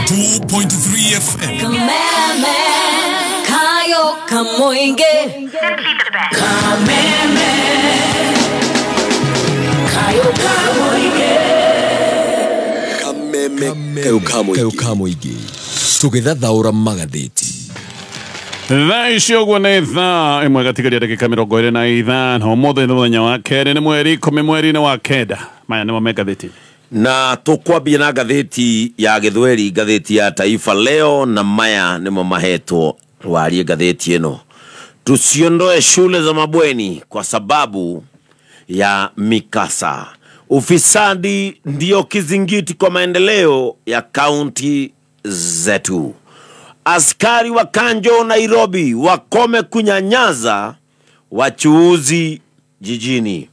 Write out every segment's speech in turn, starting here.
92.3 FM. Kameme kayo kamoinge. Kameme kayo kamoinge. Kameme kayo kamoinge. Tugithathaura magatheti. Thaa icio ũguo nĩ thaa ĩmwe gatigaria ndagĩka 25 ũmũthĩ nĩ mũthenya wa kerĩ nĩ mweri 10 mweri-inĩ wa 9. Maya nĩmo me ngathĩti. Na tukwambia na ngathĩti ya Gĩthweri, ngathĩti ya Taifa Leo, na maya nĩmo mahetwo warie ngathĩti ĩno. Tusiondoe shule za mabweni kwa sababu ya mikasa. Ufisadi ndio kizingiti kwa maendeleo ya kaunti zetu. Askari wa Kanjo Nairobi wakome kunyanyaza wachuuzi jijini.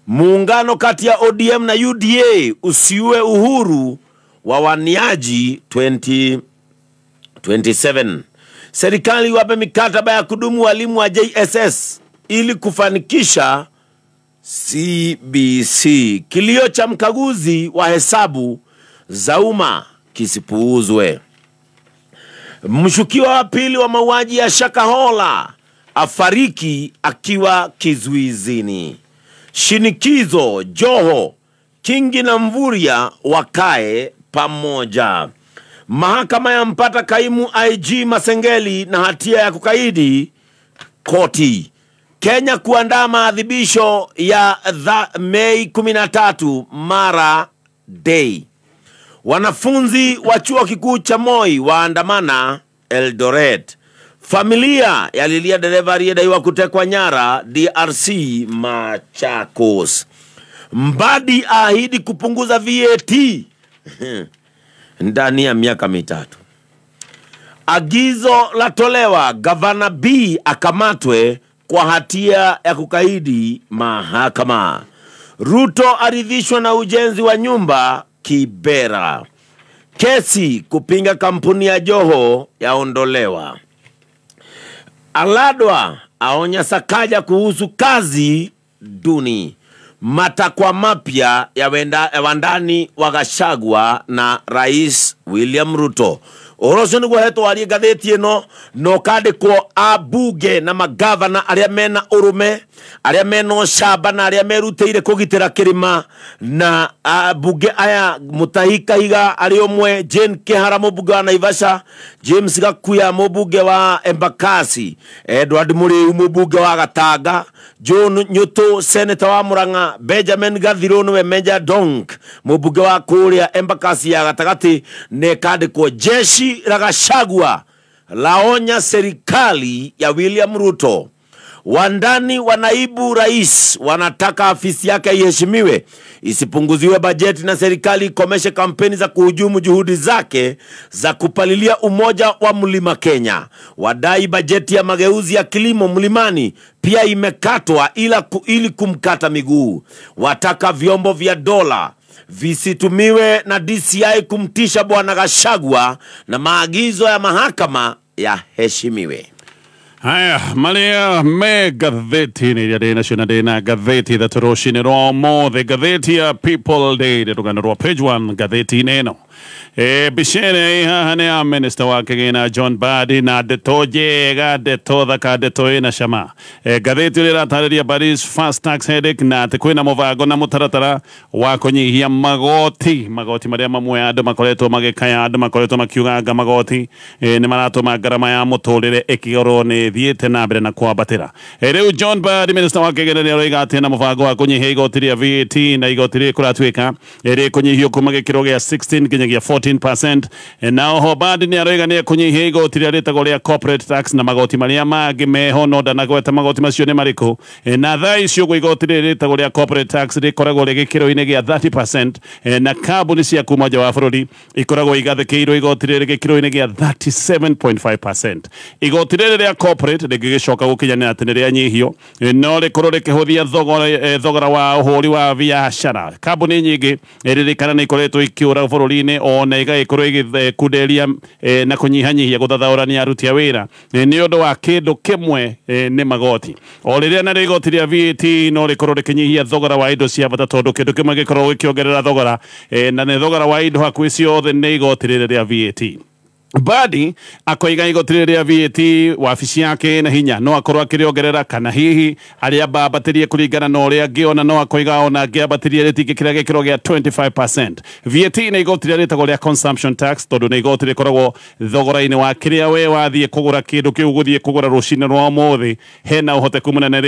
Muungano kati ya ODM na UDA usiue uhuru wa waniaji 2027. Serikali wape mikataba ya kudumu walimu wa JSS ili kufanikisha CBC. Kilio cha mkaguzi wa hesabu za umma kisipuuzwe. Mshukiwa wa pili wa mauaji ya Shakahola afariki akiwa kizuizini. Shinikizo Joho, Kingi na Mvurya wakae pamoja. Mahakama yampata kaimu IG Masengeli na hatia ya kukaidi koti. Kenya kuandaa maadhibisho ya Mei 13 Mara Day. Wanafunzi wa chuo kikuu cha Moi waandamana Eldoret. Familia yalilia dereva aliyedaiwa kutekwa nyara DRC Machakos. Mbadi ahidi kupunguza VAT ndani ya miaka 3. Agizo latolewa Gavana B akamatwe kwa hatia ya kukaidi mahakama. Ruto aridhishwa na ujenzi wa nyumba Kibera. Kesi kupinga kampuni ya Joho yaondolewa. Aladwa aonya Sakaja kuhusu kazi duni. Matakwa mapya ya wandani wa Gachagua na Rais William Ruto. Ũhoro nĩguo hetwo arie ngathĩti ĩno na ũkandĩkwo ambunge na magavana arĩa mena ũrũme, arĩa mena ũcamba na arĩa merutĩire kũgitĩra kĩrĩma, na ambunge aya Mutahi Kahiga arĩ ũmwe, Jane Kihara mũmbunge wa Naivasha, James Gakuya mũmbunge wa Embakasi, Edward Mũrĩu mũmbunge wa Gatanga, John Nyutu senator wa Murang'a, Benjamin Gathirũ nĩwe Major Donk mũmbunge wa kũrĩa Embakasi ya gatagatĩ, na ĩkandĩkwo jeshi la Gachagua laonya serikali ya William Ruto. Wandani wa naibu rais wanataka afisi yake iheshimiwe, isipunguziwe bajeti na serikali ikomeshe kampeni za kuhujumu juhudi zake za kupalilia umoja wa Mlima Kenya. Wadai bajeti ya mageuzi ya kilimo mlimani pia imekatwa ili kumkata miguu. Wataka vyombo vya dola visitumiwe na DCI kumtisha bwana Gachagua na maagizo ya mahakama yaheshimiwe. Haya, maria me gatheti nä iria ndä nacio na ndä na gatheti ithatå rũcinĩ rwa ũmũthĩ. Gatheti ya People Daily rũgano rwa page 1 gatheti-inĩ ĩno. Mbica ĩrĩa ĩ haha nĩ ya minister wa kĩgĩna John Mbadi na ndeto njega, ndeto thaka, ndeto ĩna cama. Gatheti ĩrĩa ĩratarĩria Mbadi's fast tax headache na atĩ kwĩna mũbango na mũtaratara wa kũnyihia magoti, magoti marĩa mamwe andũ makoretwo magĩkaya, andũ makoretwo makiuganga magoti nĩ maratũma ngarama ya mũtũrĩre ĩkĩgorwo nĩ thiĩte na mbere na kwambatĩra. Rĩu John Mbadi minister wa kĩgĩna nĩ aroiga atĩ na mũbango wa kũnyihia igoti rĩa VAT na igoti rĩrĩ kũratuĩka rĩkũnyihio kuma gĩkĩro gĩa 16 nginyagia 14%. Na oho Mbadi nĩ aroiga nĩ ekũnyihia igoti rĩrĩa rĩtagwo rĩa corporate tax na magoti marĩa mangĩ meho, no ndanagweta magoti macio nĩ marĩkũ. Na thaa ici ũguo igoti rĩrĩ rĩtagwo rĩa corporate tax rĩkoragwo rĩ gĩkĩro-inĩ gĩa 30%, na kambuni cia kuma nja wa bũrũri ikoragwo igathĩkĩirwo igoti rĩrĩ gĩkĩro-inĩ gĩa 37.5%. Igoti rĩrĩ rĩa corporate rĩngĩgĩcoka gũkinyanĩra atĩ nĩ rĩanyihio, no rĩkorwo rĩkĩhũthia thogora wa ũhũri wa biacara. Kambuni nyingĩ ririkana nĩ ikoretwo ikĩũra bũrũri-inĩ o na ĩgagĩkorwo ĩgĩkunderia na kũnyihanyihia gũthathaũrania aruti a wĩra nĩ ũndũ wa kĩndũ kĩmwe nĩ magoti. O rĩrĩa narĩo igoti rĩa VAT no rĩkorwo rĩkĩnyihia thogora wa indo cia bata, tondũ kĩndũ kĩmwe gĩkoragwo gĩkĩongerera thogora na nĩ thogora wa indo hakuhĩ ciothe nĩ igoti rĩrĩ rĩa VAT. Mbadi akoiga igoti rĩrĩ rĩa VAT wabici yake na hinya no akorwo akĩrĩongerera, kana hihi arĩa ambatĩrie kũringana na ũrĩa angĩona, no akoiga ona angĩambatĩrie rĩtingĩkĩra gĩkĩro gĩa 25%. VAT nĩ igoti rĩrĩa rĩtagwo rĩa consumption tax, tondũ nĩ igoti rĩkoragwo thogora-inĩ wa kĩrĩa we wathiĩ kũgũra kĩndũ kĩu ũgũthiĩ kũgũra rũcinĩ rwa ũmũthĩ, hena ũhoteku mũnene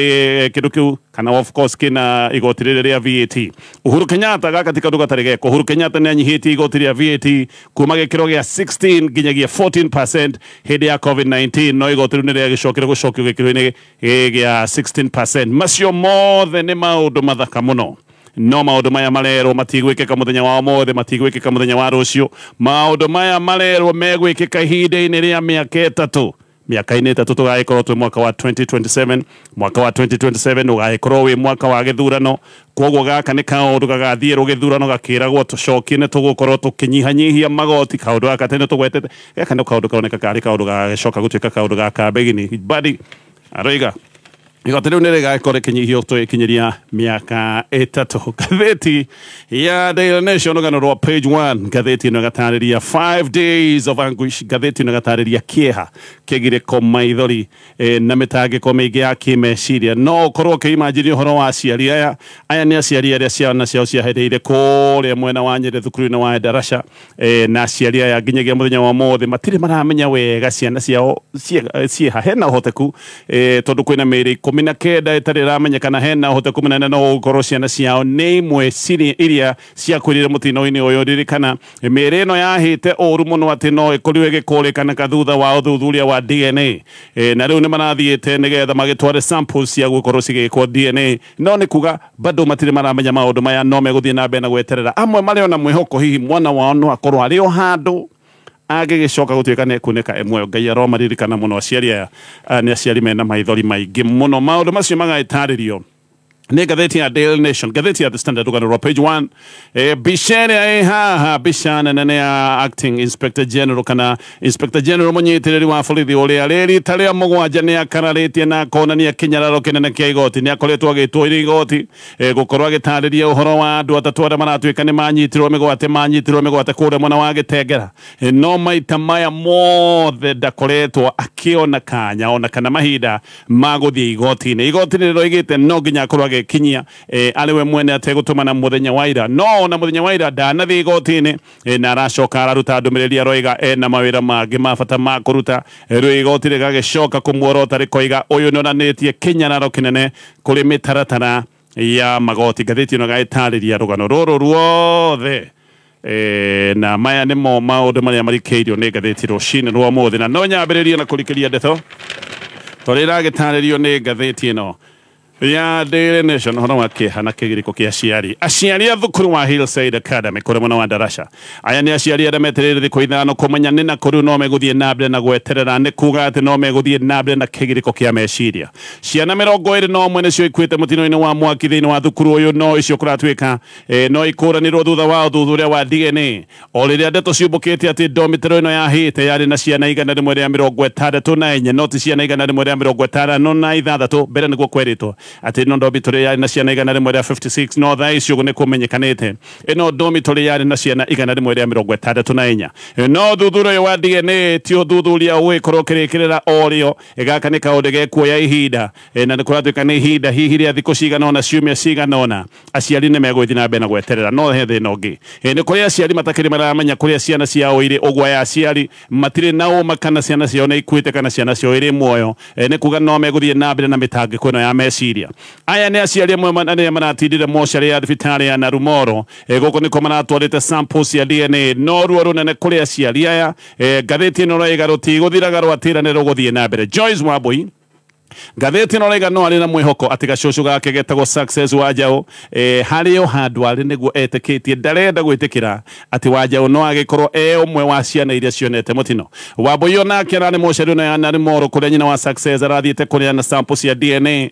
kĩndũ kĩu kana of course kĩna igoti rĩrĩ rĩa VAT. Uhuru Kenyatta gaka ti kaũndũ gatarĩ geko. Uhuru Kenyatta nĩ anyihĩtie igoti rĩa VAT kuma gĩkĩro gĩa 16 nginyagia 14% hĩndĩ ya COVID-19, no igoti rĩu nĩ rĩagĩcokire gũcokio gĩkĩro-inĩ gĩa 16%. Macio mothe nĩ maũndũ mathaka mũno, no maũndũ maya marerwo matigwĩkĩka mũthenya wa ũmũthĩ, matigwĩkĩka mũthenya wa rũciũ. Maũndũ maya marerwo megwĩkĩka ihinda-inĩ rĩa mĩaka 3. Mĩaka-inĩ 3 tũgagĩkorwo twĩ mwaka wa 2027. Mwaka wa 2027 ũgagĩkorwo wĩ mwaka wa gĩthurano, koguo gaka nĩ kaũndũ gagathiĩrwo gĩthurano gakĩragwo tũcokie nĩ tũgũkorwo tũkĩnyihanyihia magoti. Kaũndũ gaka tene tũgwetete gaka nĩ kaũndũ karoneka karĩ kaũndũ gagagĩcoka gũtuĩka kaũndũ ga kambĩini. Mbadi aroiga igoti rĩu nĩ rĩgagĩkorwo rĩkĩnyihio tũgĩkinyĩria mĩaka 3. Ngathĩti ya Daily Nation rũgano rwa page 1, ngathĩti ĩno ĩgatarĩria 5 days of anguish. Ngathĩti ĩno ĩgatarĩria kĩeha, kĩgirĩko, maithori na mĩtangĩko mĩingĩ ya kĩmeciria. No ũkorwo ũkĩimagine ũhoro wa aciari aya. Aya nĩ aciari arĩa ciana ciao ciahereire kũrĩa mwena wa Nyĩrĩ thukuru-inĩ wa Endarasha, na aciari aya nginyagia mũthenya wa ũmũthĩ matirĩ maramenya wega ciana ciao ciĩha. Hena ũhoteku tondũ kwĩna mĩĩrĩ 19 ĩtarĩ ĩramenyekana, hena ũhoteku mũnene no gũkorwo ciana ciao nĩ imwe iria ciakuĩrire mũtino-inĩ ũyũ. Ririkana mĩĩrĩ ĩno yahĩte ũru mũno atĩ no ĩkorirwo ĩgĩkũrĩkanĩka thutha wa ũthuthuria wa DNA, na rĩu nĩ marathiĩte nĩgetha magĩtware samples cia gũkorwo cigĩkwo DNA, no nĩ kuga bado matirĩ maramenya maũndũ maya, no megũthiĩ na mbere na gweterera. Amwe marĩ ona mwĩhoko hihi mwana wao no akorwo arĩ o handũ agĩgĩcoka gũtuĩka nĩ ekunĩka ĩmwe. Ngai aromaririkana mũno aciari aya, nĩ aciari mena maithori maingĩ mũno. Maũndũ macio magagĩtarĩrio nĩ ngathĩti ya Daily Nation. Ngathĩti ya The Standard rũgano rwa page 1, mbica ĩrĩa ĩ haha, mbica nene ya acting inspector general kana inspector general mũnyitĩrĩri wa borithi ũrĩa rĩ rita rĩa 7 nĩ akararĩtie na akonania kĩnyararo kĩnene kĩa igoti. Nĩ akoretwo agĩtwo igoti gũkorwo agĩtarĩria ũhoro wa andũ atatũ arĩa maratuĩka nĩ manyitirwo mĩgwate kũrĩa mwena wa Gĩtengera, no maita maya mothe ndakoretwo akĩona kanya ona kana mahinda ma gũthiĩ igoti-inĩ. Igoti nĩ rĩroigĩte no nginya akorwo agĩkinyia arĩ we mwene ategũtũmana mũthenya wa ira, no ona mũthenya wa ira ndanathiĩ igoti-inĩ, na aracoka araruta ndũmĩrĩri aroiga ena mawĩra mangĩ ma bata ma kũruta. Rĩu igoti rĩgagĩcoka kũmuorota rĩkoiga ũyũ nĩonanĩtie kĩnyararo kĩnene kũrĩ mĩtaratara ya magoti. Ngathĩti ĩno ĩgagĩtarĩria rũgano rũrũ ruothe, na maya nĩmo maũndũ marĩa marikĩirio nĩ ngathĩti rũcinĩ rwa ũmũthĩ. Na no nyambĩrĩrie na kũrikĩria ndeto tondũ ĩragĩtarĩrio nĩ ngathĩti ĩno ya Daily Nation ũhoro wa kĩeha na kĩgirĩko kĩa aciari. Aciari a thukuru wa Hillside Academy kũrĩa mwena wa Ndarasha, aya nĩ aciari arĩa metereire thikũ 5 kũmenya nĩ na kũrĩu no megũthiĩ na mbere na gweterera, nĩ kuga atĩ no megũthiĩ na mbere na kĩgirĩko kĩa meciria. Ciana 21 nĩcio ikuĩte mũtino-inĩ wa mwaki thĩinĩ wa thukuru ũyũ, no icio kũratuĩka no ikũranirwo thutha wa ũthuthuria wa DNA. O rĩrĩa ndeto ciũmbũkĩte atĩ ndomitero ĩno yahĩte yarĩ na ciana 164, no ti ciana 156 mbere nĩguo kwerĩtwo atĩ ĩno dormitory yarĩ na ciana 156, no thaa icio nĩ kũmenyekanĩte ĩno dormitory yarĩ na ciana 164. No thuthuria ũyũ wa DNA ti ũthuthuria ũgĩkorwo ũkĩrĩkĩrĩra o rĩo, gaka nĩ kaũndũ gekuoya ihinda, na nĩ kũratuĩka nĩ ihinda hihi rĩa thikũ cigana ũna, ciumia cigana ũna, aciari nĩ megũthiĩ na mbere na gweterera. No he thĩna ũngĩ, nĩ kũrĩ aciari matakĩrĩ maramenya kũrĩa ciana ciao irĩ, ũguo aya aciari matirĩ na ũma kana ciana ciao nĩ ikuĩte kana ciana ciao irĩ muoyo, nĩ kuga no megũthiĩ na mbere na mĩtangĩko ĩno ya meciria. Aya nĩ aciari amwe arĩa maratindire mocarĩ ya thibitarĩ ya Narumoro, gũkũ nĩkuo maratwarĩte samples cia DNA, no ruo rũnene kũrĩ aciari aya. Ngathĩti ĩno ĩroiga rũtigũthiraga rwatĩra nĩ rũgũthiĩ na mbere. Joyce Wambui Ngathĩti ĩno raiga no arĩ na mwĩhoko atĩ gacũcũ gake getagwo Success Wanjaũ harĩ o handũ arĩ nĩguo etĩkĩtie, ndarenda gwĩtĩkĩra atĩ Wanjaũ no agĩkorwo e ũmwe wa ciana iria cionete mũtino. Wambui onake ararĩ mocarĩ na arĩ moro kũrĩa nyina wa Success arathiĩte kũneana sample cia DNA.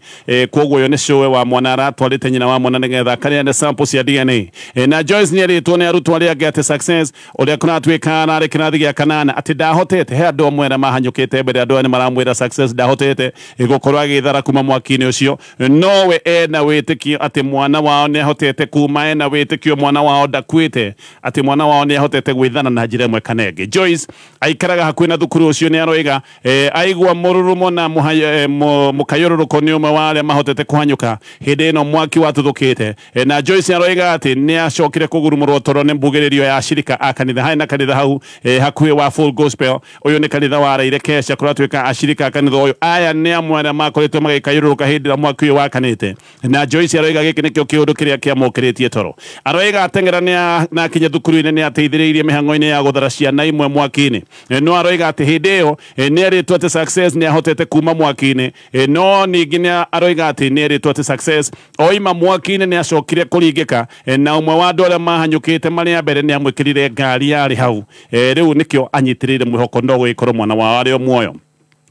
Koguo ũyũ nĩ cũwe wa mwana aratwarĩte nyina wa mwana nĩgetha akaneane sample cia DNA. Na Joyce nĩerĩtwo nĩ arutwo arĩa angĩ atĩ Success ũrĩa kũratuĩka ararĩ kĩrathi gĩa kanana atĩ ndahotete. He andũ amwe arĩa mahanyũkĩte mbere, andũ aya nĩmaramwĩra Success ndahotete gũkorwo agĩthara kuma mwaki-inĩ ũcio, nowe ena wĩtĩkio atĩ mwana wao nĩahotete kuma, ena wĩtĩkio mwana wao ndakuĩte, atĩ mwana wao nĩahotete gwĩthana na njĩra ĩmwe kana ĩngĩ. Joyce aikaraga hakuhĩ na thukuru ũcio, nĩaroiga aigua mũrurumo na mũkayũrũrũko nĩ ũmwe wa arĩa mahotete kũhanyũka hĩndĩ ĩno mwaki watuthũkĩte. Na Joyce aroiga atĩ nĩacokire kũgurumũrwo toro nĩ mbugĩrĩrio ya ashirika a kanitha. Harĩ na kanitha hau hakuhĩ wa Full Gospel, ũyũ nĩ kanitha waraire kesha, kũratuĩka ashirika a kanitha ũyũ aya nĩ amwe arĩa makoretwo magĩkayũrũrũka hĩndĩ ĩrĩa mwaki ũyũ wakanĩte. Na Joyce aroiga gĩkĩ nĩkĩo kĩũndũ kĩrĩa kĩamũkĩrĩtie toro. Aroiga ateng'era na akinya thukuru-inĩ nĩateithĩrĩirie mĩhang'o-inĩ ya gũthara ciana imwe mwaki-inĩ. No aroiga atĩ hĩndĩ ĩyo nĩerĩtwo atĩ Success nĩahotete kuma mwaki-inĩ. No ningĩ nĩ aroiga atĩ nĩerĩtwo atĩ Success oima mwaki-inĩ nĩacokire kũringĩka, na ũmwe wa andũ arĩa mahanyũkĩte marĩ a mbere nĩamwĩkĩrire ngari yarĩ hau. Rĩu nĩkĩo anyitĩrĩire mwĩhoko no gũgĩkorwo mwana wao arĩ o muoyo.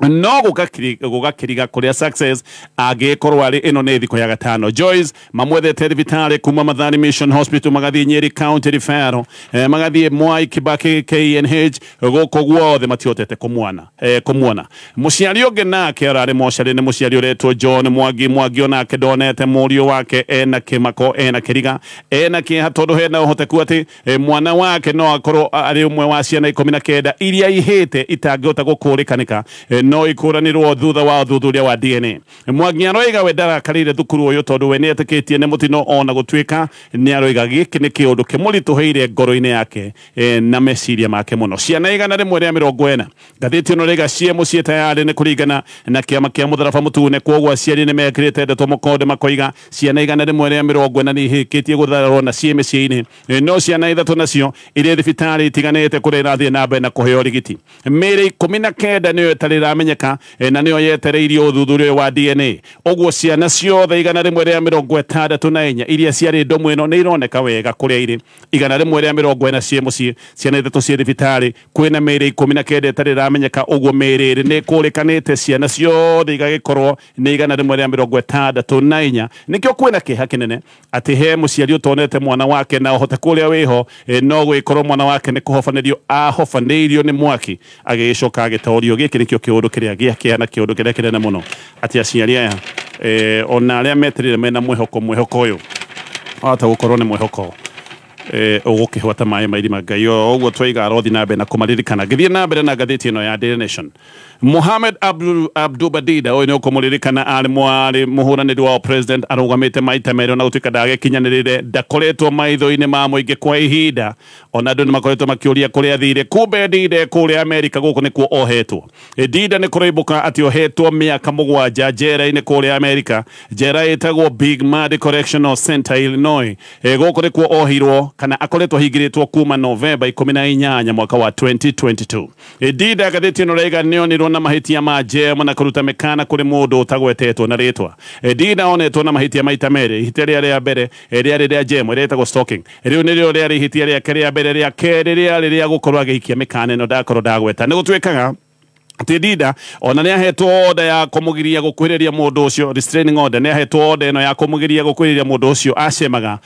No gũgakĩriga kũrĩa Success angĩkorwo arĩ. Ĩno nĩ thikũ ya gatano. Joyce mamwethete thibitarĩ kuma Mathari Mission Hospital, magathiĩ Nyeri County Referral, magathiĩ Mwai Kibaki KNH, gũkũ guothe matihotete kũmuona. Mũciari ũngĩ nake ararĩ mocarĩ nĩ mũciari ũretwo John Mwangi. Mwangi onake ndonete mũriũ wake, ena kĩmako, ena kĩriga, ena kĩeha tondũ hena ũhoteku atĩ mwana wake no akorwo arĩ ũmwe wa ciana 19 iria ihĩte itangĩhota gũkũrĩkanĩka, no ikũranĩrwo thutha wa ũthuthuria wa DNA. Mwangi aroiga we ndarakarĩire thukuru ũyũ tondũ we nĩetĩkĩtie nĩ mũtino, ona gũtuĩka nĩaroiga gĩkĩ nĩ kĩũndũ kĩmũritũhĩire ngoro-inĩ yake na meciria make mũno. Ciana 140 ngathĩti ĩno rĩga ciĩ mũciĩ tayarĩ nĩ kũringana na kĩama kĩa mũtharaba mũtune. Kwoguo aciari nĩ mekĩrĩte ndeto mũkonde makoiga ciana 140 nĩ ihĩkĩtie gũthararwo na ciĩ mĩciĩ-inĩ. No ciana 3 nacio irĩ thibitarĩ itiganĩte kũrĩa irathiĩ na mbere na kũheo ũrigiti. Mĩĩrĩ 19 nĩyo ĩtarĩ ĩramenyeka, na nĩyo yetereirio ũthuthuria wa DNA. Ũguo ciana ciothe 164 iria ciarĩ ndomu ĩno nĩ ironeka wega kũrĩa irĩ. 140 ciĩ mũciĩ, ciana 3 ciĩ thibitarĩ, kwĩna mĩĩrĩ 19 ĩtarĩ ĩramenyeka. Ũguo mĩĩrĩ ĩrĩ nĩ ĩkũrĩkanĩte, ciana ciothe igagĩkorwo nĩ 164. Nĩkĩo kwĩna kĩeha kĩnene atĩ he mũciari ũtonete mwana wake na ũhoteku ũrĩa wĩho, no gũgĩkorwo mwana wake nĩ kũhobanĩrio ahobanĩirio nĩ mwaki agĩgĩcoka agĩtorio. Gĩkĩ nĩkĩo kĩũndũ kĩrĩa gĩa kĩeha na kĩũndũ kĩrĩa kĩnene mũno atĩ aciari aya ona arĩa meterire mena mwĩhoko, mwĩhoko ũyũ wahota gũkorwo nĩ mwĩhoko ũgũkĩhwata maĩ ma irima. Ngai o ũguo twaiga arothi na mbere na kũmaririkana. Ngĩthiĩ na mbere na ngathĩti ĩno ya Daily Nation, Mohamed Abduba Dida ũyũ nĩ ũkũmũririkana, arĩ mwarĩ mũhũranĩri wa president, arũgamĩte maita merĩ ona gũtuĩka ndagĩkinyanĩrĩre, ndakoretwo maitho-inĩ ma mũingĩ kwa ihinda, ona andũ nĩmakoretwo makĩũria kũrĩa athire. Kumbe Dida kũrĩa Amerika gũkũ nĩkuo ohetwo. Dida nĩ kũroimbũka atĩ ohetwo mĩaka 7 njera-inĩ kũrĩa Amerika, njera ĩtagwo Big Mud Correctional Center, Illinois. Gũkũ nĩkuo ohirwo kana akoretwo ahingĩrĩtwo kuma Novemba 18 mwaka wa 2022. Dida ngathĩti ĩno raiga nĩonirwo na mahĩtia ma njemo na kũruta mĩkana kũrĩ mũndũ ũtagwetetwo na rĩtwa. Dida onetwo na mahĩtia maita merĩ. Ihĩtia rĩa rĩa mbere rĩarĩ rĩa njemo ĩrĩa ĩtagwo stalking, rĩu nĩrĩo rĩarĩ ihĩtia rĩake rĩa mbere. Rĩa kerĩ rĩarĩ rĩa gũkorwo agĩikia mĩkana ĩno ndakorwo ndagweta. Nĩ gũtuĩkaga atĩ Dida ona nĩ ahetwo order ya kũmũgiria gũkuhĩrĩria mũndũ ũcio, restraining order, nĩ ahetwo order ĩno ya kũmũgiria gũkuhĩrĩria mũndũ ũcio acemaga,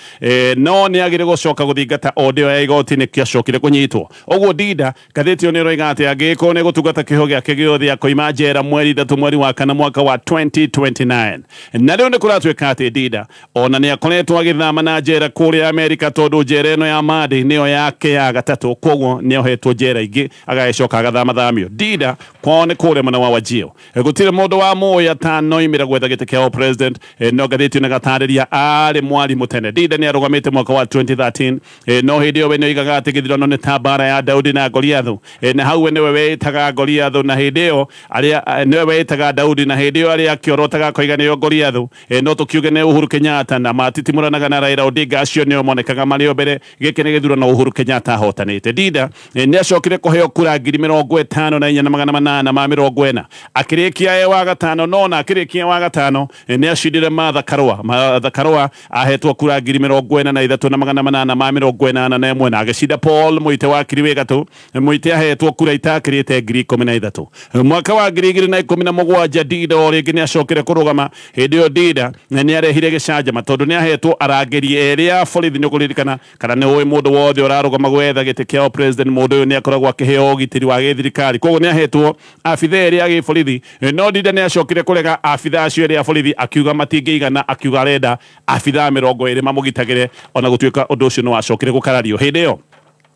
no nĩ agire gũcoka gũthingata order ĩyo ya igoti, nĩkĩo acokire kũnyitwo. Ũguo Dida ngathĩti ĩyo nĩ ĩroiga atĩ angĩgĩkorwo nĩ gũtungata kĩoho gĩake gĩothe akoima njera mweri 3 mweri wa 4 mwaka wa 2029. Na rĩu nĩ kũratuĩka atĩ Dida ona nĩ akoretwo agĩthama na njera kũrĩa Amerika, tondũ njera ĩno ya Madi nĩyo yake ya gatatũ, koguo nĩ ohetwo njera ingĩ agagĩcoka agathamathamio. Dida kwao nĩ kũrĩa mwena wa Wajir, gũtirĩ mũndũ wa mũĩ atanoimĩra gwetha gĩtĩ kĩa president. No ngathĩti ĩno ĩgatarĩria arĩ mwarimũ tene. Dida nĩ arũgamĩte mwaka wa 2013, no hĩndĩ ĩyo we nĩoigaga atĩ gĩthurano nĩ ta mbara ya Daudi na Goliathu, na hau we nĩwe weĩtaga Goliathu, na hĩndĩ ĩyo arĩa nĩwe weĩtaga Daudi, na hĩndĩ ĩyo arĩa akĩorotaga akoiga nĩyo Goliathu, no tũkiuge nĩ Uhuru Kenyatta, na matitimũranaga na Raila Odinga, acio nĩo monekaga marĩ o mbere. Gĩkĩ nĩ gĩthurano Uhuru Kenyatta ahotanĩte. Dida nĩ acokire kũheo kura 54,800 840 akĩrĩkia e wa gatano nona akĩrĩkia wa gatano nĩ acindire Martha Karua. Martha Karua ahetwo kura 43,881 na agĩcinda Paul Muite wa Kiriwĩgatũ. Muite ahetwo kura itakĩrĩte 13,000. Mwaka wa 2017 Ndinda o rĩngĩ nĩ acokire kũrũgama. Hĩndĩ ĩyo Ndinda nĩ arehire gĩcanjama tondũ nĩ ahetwo arangĩri erĩ a borithi. Nĩ ũkũririkana kana nĩ ũĩ mũndũ wothe ũrarũgama gwetha gĩtĩ kĩa president mũndũ ũyũ nĩ akoragwo akĩheo ũgitĩri wa gĩthirikari, koguo nĩ ahetwo abitha erĩ a gĩborithi. No Ndinda nĩ acokire kũrega abitha acio erĩ a borithi akiuga matingĩigana, akiuga arenda abitha 20 mamũgitagĩre, ona gũtuĩka ũndũ ũcio nĩ wacokire gũkarario. Hĩndĩ ĩyo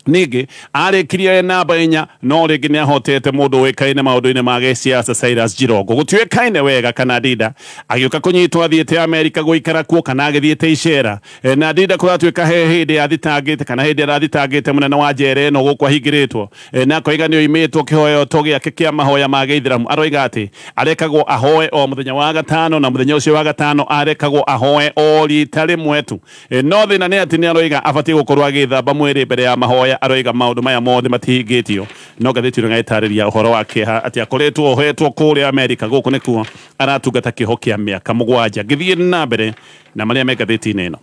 ningĩ arĩkirie namba 4 no rĩngĩ nĩ ahotete mũndũ ũĩkaine maũndũ-inĩ ma gĩsiasa Cyrus Jirongo. Gũtuĩkaine wega kana Ndinda agĩũka kũnyitwo athiĩte Amerika gũikara kuo kana agĩthiĩte icera. Na Ndinda kũratuĩka he hĩndĩ athitangĩte kana hĩndĩ arathitangĩte mũnene wa njera ĩno gũkũ ahingĩrĩtwo, na akoiga nĩ oimĩtwo kĩhoeto gĩake kĩa mahoya ma gĩithĩramu. Aroiga atĩ arekagwo ahoe o mũthenya wa gatano, na mũthenya ũcio wa gatano arekagwo ahoe o rita rĩmwe tu. No thĩna nĩ atĩ nĩ aroiga abatiĩ gũkorwo agĩthamba mwĩrĩ mbere ya mahoya. Aroiga maũndũ maya mothe matihingĩtio. No ngathĩti ĩno ĩtarĩria ũhoro wa kĩeha atĩ akoretwo ohetwo kũrĩa Amerika, gũkũ nĩkuo aratungata kĩoho kĩa mĩaka 7. Ngĩthiĩ na mbere na marĩa me ngathĩti-inĩ ĩno.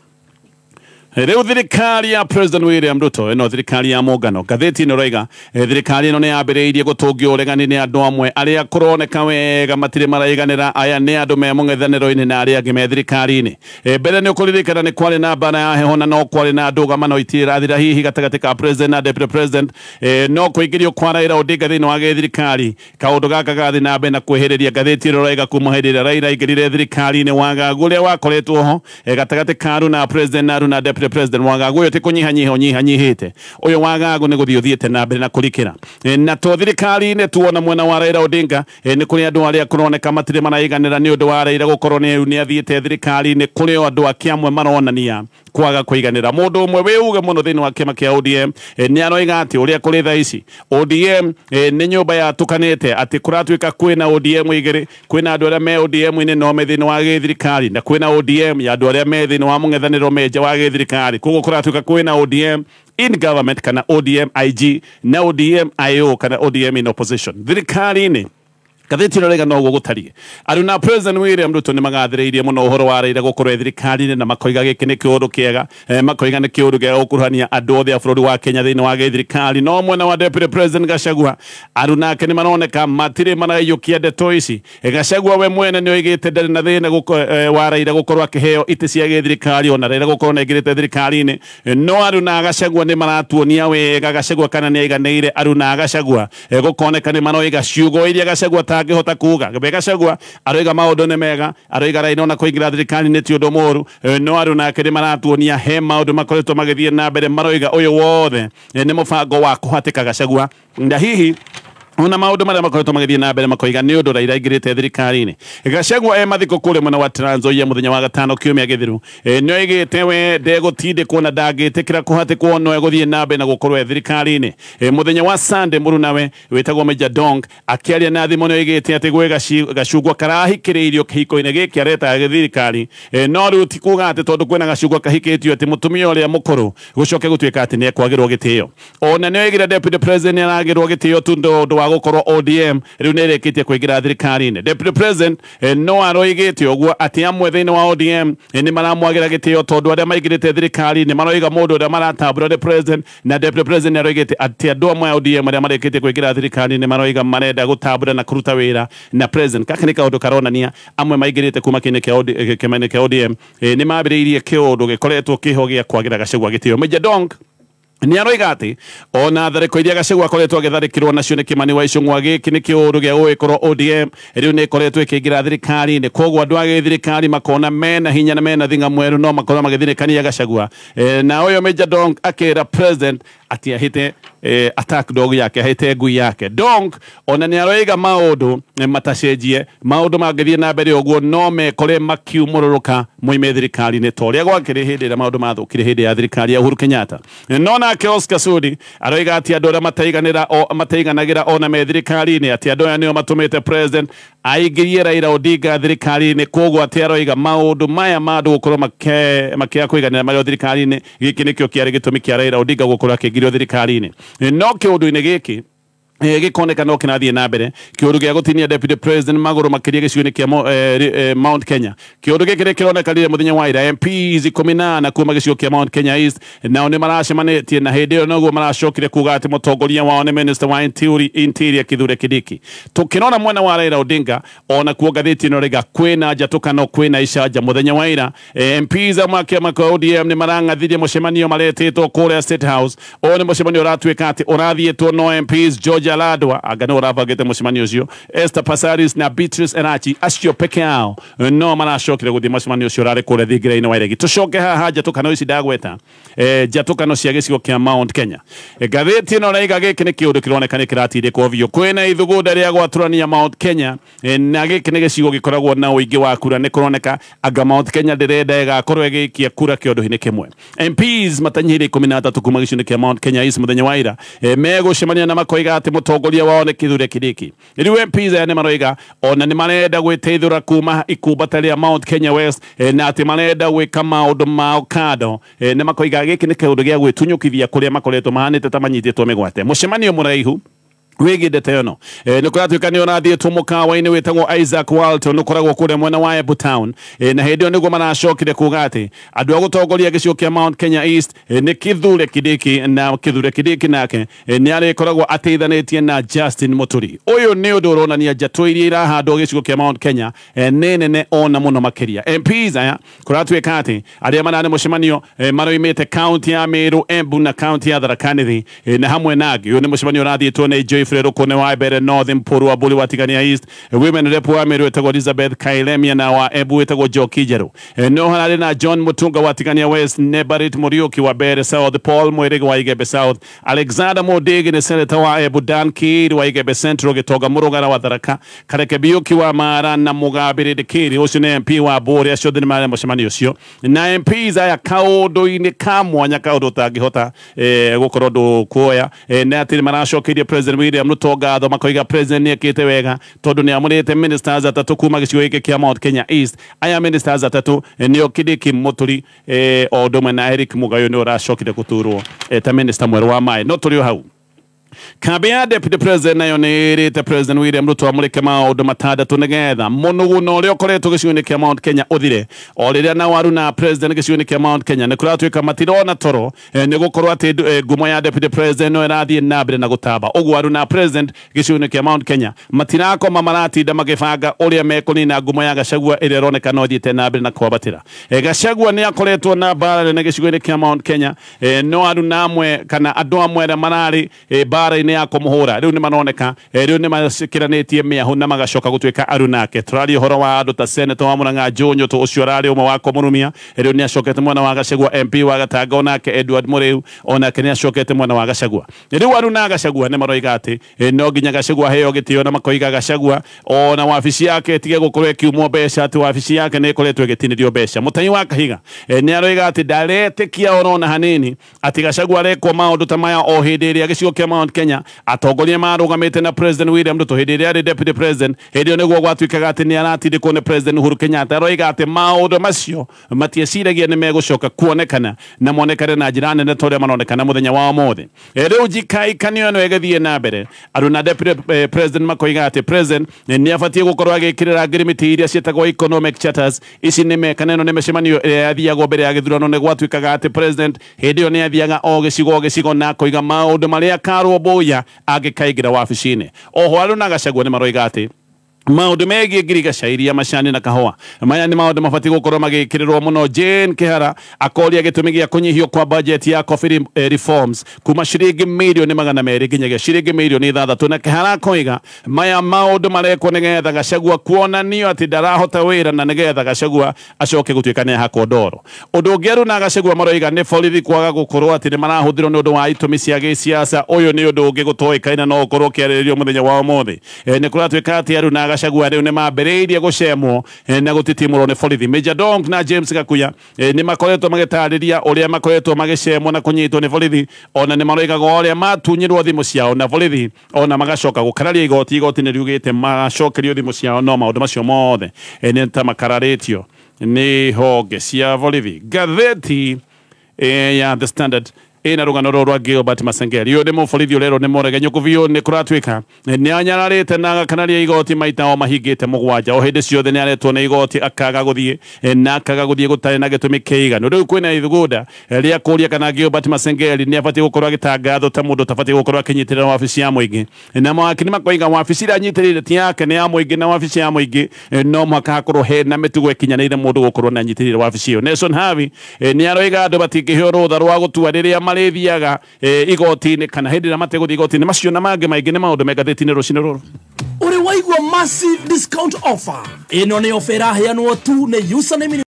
Rĩu thirikari ya President William Ruto ĩno thirikari ya mũngano, ngathĩti ĩno ĩroiga thirikari ĩno nĩ yambĩrĩirie gũtũngio ũregani nĩ andũ amwe arĩa kũroneka wega matirĩ maraiganĩra. Aya nĩ andũ me mũng'ethanĩro-inĩ na arĩa angĩ me thirikari-inĩ. Mbere nĩ ũkũririkana nĩ kwarĩ na mbara ya heho na no kwarĩ na ndũgamano itirathira hihi gatagatĩ ka president na deputy president. No kũingĩrio kwa Raila Odinga thĩinĩ wa gĩthirikari, kaũndũ gaka gathiĩ na mbere na kwĩhĩrĩria. Ngathĩti ĩno ĩroiga kuma hĩndĩ ĩrĩa Raila aingĩrire thirikari-inĩ, wagagu ũrĩa wakoretwo ho gatagatĩ ka Ruto na president na Ruto na deputy president, wagagu ũyũ ti kũnyihanyiha ũnyihanyihĩte, ũyũ wagagu nĩ gũthiĩ ũthiĩte na mbere na kũrikĩra. Na to thirikari-inĩ tuona mwena wa Raila Odinga nĩ kũrĩ andũ arĩa kũroneka matirĩ maraiganĩra nĩ ũndũ wa Raila gũkorwo nĩ athiĩte thirikari-inĩ. Kũrĩ o andũ ake amwe maronania kwaga kũiganĩra. Mũndũ ũmwe wĩuge mũno thĩinĩ wa kĩama kĩa ODM nĩ aroiga atĩ ũrĩa kũrĩ thaa ici ODM nĩ nyũmba yatũkanĩte, atĩ kũratuĩka kwĩna ODM igĩrĩ, kwĩna andũ arĩa me ODM-inĩ no me thĩinĩ wa gĩthirikari, na kwĩna ODM ya andũ arĩa me thĩinĩ wa mũng'ethanĩro me nja wa gĩthirikari. Koguo kũratuĩka kwĩna ODM in government kana ODM IG na ODM IO kana ODM in opposition thirikari-inĩ. Ngathĩti ĩno ĩroiga noguo gũtariĩ. Aruna President William Ruto nĩ magathĩrĩirie mũno ũhoro wa Raila gũkorwo thirikari-inĩ, na makoiga gĩkĩ nĩ kĩũndũ kĩega, makoiga nĩ kĩũndũ gĩa gũkuruhania andũ othe a bũrũri wa Kenya thĩinĩ wa gĩthirikari. No mwena wa Deputy President Gachagua, aruna ake nĩ maroneka matirĩ maraiyũkia ndeto ici. Gachagua we mwene nĩ oigĩte ndarĩ na thĩna wa Raila gũkorwo akĩheo itĩ cia gĩthirikari, ona Raila gũkorwo nĩ aingĩrĩte thirikari-inĩ. No aruna Gachagua nĩ maratuonia wega Gachagua kana nĩ aiganĩire. Aruna Gachagua gũkoneka nĩ maroiga ciugo iria Gachagua atangĩhota kuga. Gachagua aroiga maũndũ nĩ mega, aroiga Raila ona kũingĩra thirikari-inĩ ti ũndũ mũũru. No aruna ake nĩ maratuonia he maũndũ makoretwo magĩthiĩ na mbere, maroiga ũyũ wothe nĩ mũbango wa kũhatĩka Gachagua, na hihi ona maũndũ marĩa makoretwo magĩthiĩ na mbere makoiga nĩ ũndũ Raila aingĩrĩte thirikari-inĩ. Gachagua e mathiko kũrĩa mwena wa Trans Nzoia mũthenya wa gatano kiumia gĩthiru, nĩ oigĩte we ndegũtindĩkwo na ndangĩtĩkĩra kũhatĩkwo, no egũthiĩ na mbere na gũkorwo e thirikari-inĩ. Mũthenya wa Sunday mũrunawe wĩtagwo Major Dong akĩaria na thimũ nĩ oigĩte atĩ gwĩ gacungwa karahikĩrĩirio kĩhiko-inĩ gĩkĩ aretaga gĩthirikari. No rĩu ti kuga atĩ tondũ kwĩna gacungwa kahikĩtio atĩ mũtumia ũrĩa mũkũrũ gũcoke gũtuĩka atĩ nĩ ekwagĩrwo gĩtĩo. Ona nĩ oigire Deputy President nĩ aragĩrwo gĩtĩo tu ũndũ wa gũkorwo ODM rĩu nĩ ĩrĩkĩtie kũingĩra thirikari-inĩ. Deputy President no aroigĩte ũguo atĩ amwe thĩinĩ wa ODM nĩ maramwagĩra gĩtĩo tondũ arĩa maingĩrĩte thirikari-inĩ maroiga mũndũ ũrĩa maratambũra nĩ president, na Deputy President nĩ aroigĩte atĩ andũ amwe a ODM arĩa marĩkĩtie kũingĩra thirikari-inĩ maroiga marenda gũtambũra na kũruta wĩra na president. Gaka nĩ kaũndũ karonania amwe maingĩrĩte kuma kĩama-inĩ kĩa ODM nĩ mambĩrĩirie kĩũndũ gĩkoretwo kĩho gĩa kwagĩra Gachagua gĩtĩo. Major Dong nĩ aroiga atĩ ona tharĩko iria Gachagua akoretwo agĩtharĩkĩrwo nacio nĩ Kimani wa Ichung'wa, gĩkĩ nĩ kĩũndũ gĩa gũgĩkorwo ODM rĩu nĩ ĩkoretwo ĩkĩingĩra thirikari-inĩ. Koguo andũ a gĩthirikari makona mena hinya na mena thinga mwerũ no makorwo magĩthirĩkania Gachagua. Na ũyũ Major Dong akĩra president atĩ ahĩte attack dog yake, ahĩte ngui yake. Dong ona nĩ aroiga maũndũ matacenjie, maũndũ mangĩthiĩ na mbere ũguo no mekore makiumũrũrũka moime thirikari-inĩ ta ũrĩa gwakĩrĩ hĩndĩ ĩrĩa maũndũ mathũkire hĩndĩ ya thirikari ya Uhuru Kenyatta. No nake Oscar Sudi aroiga atĩ andũ arĩa mataiganagĩra ona me thirikari-inĩ, atĩ andũ aya nĩo matũmĩte president aingĩrie Raila Odinga thirikari-inĩ. Koguo atĩ aroiga maũndũ maya ma andũ gũkorwo makĩaga kũiganĩra marĩ o thirikari-inĩ, gĩkĩ nĩkĩo kĩarĩ gĩtũmi kĩa Raila Odinga gũkorwo akĩingĩrio thirikari-inĩ. No kĩũndũ-inĩ gĩkĩ Gĩkoneka no kĩrathiĩ na mbere kĩũndũ gĩa gũtinia deputy president magũrũ makĩria gĩcigo-inĩ kĩa Mount Kenya. Kĩũndũ gĩkĩ nĩ kĩronekanire mũthenya wa ira MPs 18 kuma gĩcigo kĩa Mount Kenya East nao nĩ maracemanĩtie na hĩndĩ ĩyo noguo maracokire kuga atĩ mũtongoria wao nĩ minister wa Interior Kithure Kindiki. Tũkĩrora mwena wa Raila Odinga ona kuo ngathĩti ĩno rĩga kwĩna njatũkano kwĩna icanja mũthenya wa ira. MPs amwe a kĩama kĩa ODM nĩ marang'athirie mũcemanio maretĩtwo kũrĩa State House. Ũyũ nĩ mũcemanio ũratuĩka atĩ ũrathiĩtwo no MPs George Aladwa anga nĩ ũrabangĩte mũcemanio ũcio, Esther Passaris na Beatrice Erachi acio peke yao no maracokire gũthiĩ mũcemanio ũcio ũrarĩ kũrĩa thingira-inĩ wa Iregi. Tũcoke haha njatũkano ici ndagweta, njatũkano cia gĩcigo kĩa Mount Kenya. Ngathĩti ĩno raiga gĩkĩ nĩ kĩũndũ kĩroneka nĩ kĩratindĩkwo biũ. Kwĩna ithugunda rĩa gwatũrania Mount Kenya, na gĩkĩ nĩ gĩcigo gĩkoragwo na ũingĩ wa kura. Nĩ kũroneka anga Mount Kenya ndĩrenda ĩgakorwo ĩgĩikia kura kĩũndũ-inĩ kĩmwe. MPs matanyihĩire 13 kuma gĩcigo-inĩ kĩa Mount Kenya East mũthenya wa ira, megũcemania na makoiga atĩ mũtongoria wao nĩ Kithure Kindiki. Rĩu MPs aya nĩ maroiga ona nĩ marenda gwĩteithũra kuma ikumbata rĩa Mount Kenya West, na atĩ marenda gwĩka maũndũ mao kando. Nĩ makoiga gĩkĩ nĩ kĩũndũ gĩa gwĩtunyũkithia kũrĩa makoretwo mahanĩte ta manyitĩtwo mĩgwate. Mũcemanio mũraihu wĩgiĩ ndeto ĩno nĩ kũratuĩka nĩ ũrathiĩtwo mũkawa-inĩ wĩtagwo Isaac Walton ũkoragwo kũrĩa mwena wa Embu Town, na hĩndĩ ĩyo nĩguo maracokire kuga atĩ andũ a gũtongoria gĩcigo kĩa Mount Kenya East nĩ Kithure Kindiki, na Kithure Kindiki nake nĩ arĩkoragwo ateithanĩtie na Justin Muturi. Ũyũ nĩ ũndũ ũronania njatũ iria irahandwo gĩcigo kĩa Mount Kenya nĩ nene ona mũno makĩria. MPs aya kũratuĩka atĩ arĩa mararĩ mũcemanio maroimĩte kaunti ya Meru, Embu na kaunti ya Tharaka Nithi, na hamwe na angĩ. Ũyũ nĩ mũcemanio ũrathiĩtwo nĩ Joyce Rukune wa Mbere North, Mpuru wa Mburi wa Tigania East, Women Rep wa Meru wĩtagwo Elizabeth Kailemia na wa Embu wĩtagwo Njoki Njerũ. No hararĩ na John Mutunga wa Tigania West, Nebarit Muriuki wa Mbere South, Paul Mwirigi wa Igembe South, Alexander Mudigi nĩ senator wa Embu, Dan Kiiri wa Igembe Central, Gĩtonga Mũrũgara wa Tharaka, Kareke Biuki wa Mara na Mũgambĩrĩ Ndĩkĩri ũcio nĩ MP wa Mbũri. Acio othe nĩ marĩ mũcemanio ũcio na MPs aya kaũndũ-inĩ ka mwanya, kaũndũ ũtangĩhota gũkorwo ndũkuoya, nĩ atĩ nĩ maracokeirie President William Ruto ngatho makoiga president nĩ ekĩte wega tondũ nĩ amũrĩte ministers atatũ kuma gĩcigo gĩkĩ kĩa Mount Kenya East. Aya ministers atatũ nĩo Kindiki, Muturi o ũndũ ũmwe na Eric Mugayo nĩ ũracokire gũturwo ta minister mwerũ wa maĩ. No tũrĩ o hau kambi ya deputy president nayo nĩ ĩrĩte President William Ruto amũrĩke maũndũ matandatũ nĩgetha mũnũgũno ũrĩa ũkoretwo gĩcigo-inĩ kĩa Mount Kenya ũthire. O rĩrĩa nao aruna president gĩcigo-inĩ kĩa Mount Kenya nĩ kũratuĩka matirona toro, nĩ gũkorwo atĩ ngumo ya deputy president no ĩrathiĩ na mbere na gũtamba. Ũguo aruna president gĩcigo-inĩ kĩa Mount Kenya matirakoma, maratinda magĩbanga ũrĩa mekũnina ngumo ya Gachagua ĩrĩa ĩroneka no ĩthiĩte na mbere na kwambatĩra. Gachagua nĩ akoretwo na mbara nene gĩcigo-inĩ kĩa Mount Kenya, no aruna amwe kana andũ amwe arĩa mararĩ bara-inĩ ya kũmũhũra rĩu nĩ maroneka rĩu nĩ macikiranĩtie mĩahũ na magacoka gũtuĩka arunake. Tũraria ũhoro wa andũ ta senator wa Murang'a Joe Nyũtũ ũcio ũrarĩ ũmwe wa kũmũrumia, rĩu nĩ acokete mwena wa Gachagua. MP wa Gatanga onake Edward Mũrĩu onake nĩ acokete mwena wa Gachagua. Rĩu aruna Gachagua nĩ maroiga atĩ no nginya Gachagua aheo gĩtĩo, na makoiga Gachagua ona wabici yake ĩtige gũkorwo ĩkiumwo mbeca, atĩ wabici yake nĩ ĩkoretwo ĩgĩtinĩrio mbeca. Mũtanyi wa Kahiga nĩ aroiga atĩ ndaretĩkia orona hanini atĩ Gachagua arekwo maũndũ ta maya o hĩndĩ ĩrĩa gĩcigo kĩa Mount Kenya atongoria marũgamĩte na President William Ruto hĩndĩ ĩrĩa arĩ deputy president. Hĩndĩ ĩyo nĩguo gwatuĩkaga atĩ nĩ aratindĩkwo nĩ President Uhuru Kenyatta. Aroiga atĩ maũndũ macio matieciragia nĩ megũcoka kuonekana na monekane na njĩra nene ta ũrĩa maronekana mũthenya wa ũmũthĩ. Rĩu njikaikanio ĩno ĩgĩthiĩ na mbere, aruna deputy president makoiga atĩ president nĩ abatiĩ gũkorwo agĩkĩrĩra ngirimiti iria ciĩtagwo economic charters. Ici nĩ mekana ĩno nĩ mĩcemanio ĩrĩa yathiagwo mbere ya gĩthurano. Nĩ gwatuĩkaga atĩ president hĩndĩ ĩyo nĩ athiaga o gĩcigo gĩcigo na akoiga maũndũ marĩa karwo Mboya angĩkaingĩra wabici-inĩ. Oho aruna Gachagua nĩ maroiga atĩ maũndũ megiĩ ngirigaca iria macani na kahũa maya nĩ maũndũ mabatiĩ gũkorwo magĩkĩrĩrwo mũno. Jane Kihara akoria gĩtũmi gĩa kũnyihio kwa budget ya coffee reforms kuma ciringi mirioni 200 nginyagia ciringi mirioni 6. Na Kihara akoiga maya maũndũ marekwo nĩgetha Gachagua kuonanio atĩ ndarahota wĩra na nĩgetha Gachagua acoke gũtuĩka nĩ ahakwo ndoro. Ũndũ ũngĩ aruna Gachagua maroiga nĩ borithi kwaga gũkorwo atĩ nĩ marahũthĩrwo nĩ ũndũ wa itũmi cia gĩsiasa. Ũyũ nĩ ũndũ ũngĩ gũtoĩkaine no ũkorwo ũkĩarĩrĩrio mũthenya wa ũmũthĩ. Nĩ kũratuĩka atĩ aruna Gachagua rĩu nĩ mambĩrĩirie gũcemwo na gũtitimũrwo nĩ borithi. Major Donk na James Gakuya nĩ makoretwo magĩtarĩria ũrĩa makoretwo magĩcemwo na kũnyitwo nĩ borithi, ona nĩ maroigaga ũrĩa matunyirwo thimũ ciao na borithi, ona magacoka gũkararia igoti. Igoti nĩ riugĩte macokerio thimũ ciao, no maũndũ macio mothe nĩ ta makararĩtio nĩ honge cia borithi. Ngathĩti ya The Standard Ĩna rũgano rũrũ rwa Gilbert Masengeli. Ũyũ nĩ mũborithi ũrerwo nĩ mũregenyũku biũ, nĩ kũratuĩka nĩ anyararĩte na agakanaria igoti maita o mahingĩte 7. O hĩndĩ ciothe nĩ aretwo nĩ igoti akaga gũthiĩ, na akaga gũthiĩ gũtarĩ na gĩtũmi kĩiganu. Rĩu kwĩna ithugunda rĩa kũũria kana Gilbert Masengeli nĩ abatiĩ gũkorwo agĩtangathwo ta mũndũ ũtabatiĩ gũkorwo akĩnyitĩrĩra wabici ya mũingĩ. Na mawakiri makoiga wabici ĩrĩa anyitĩrĩire ti yake, nĩ ya mũingĩ, na wabici ya mũingĩ no mũhaka hakorwo hena mĩtugo ĩkinyanĩire mũndũ gũkorwo na anyitĩrĩire wabici ĩyo. Nelson Havi nĩ aroiga andũ matingĩheo rũtha rwa gũtua rĩrĩa marĩthiaga igoti-inĩ kana hĩndĩ ĩrĩa mategũthiĩ igoti-inĩ. Macio na mangĩ maingĩ nĩ maũndũ me ngathĩti-inĩ rũcinĩ rũrũ. Ũrĩ waigua massive discount offer? Ĩno nĩ offer ĩraheanwo tu nĩ username.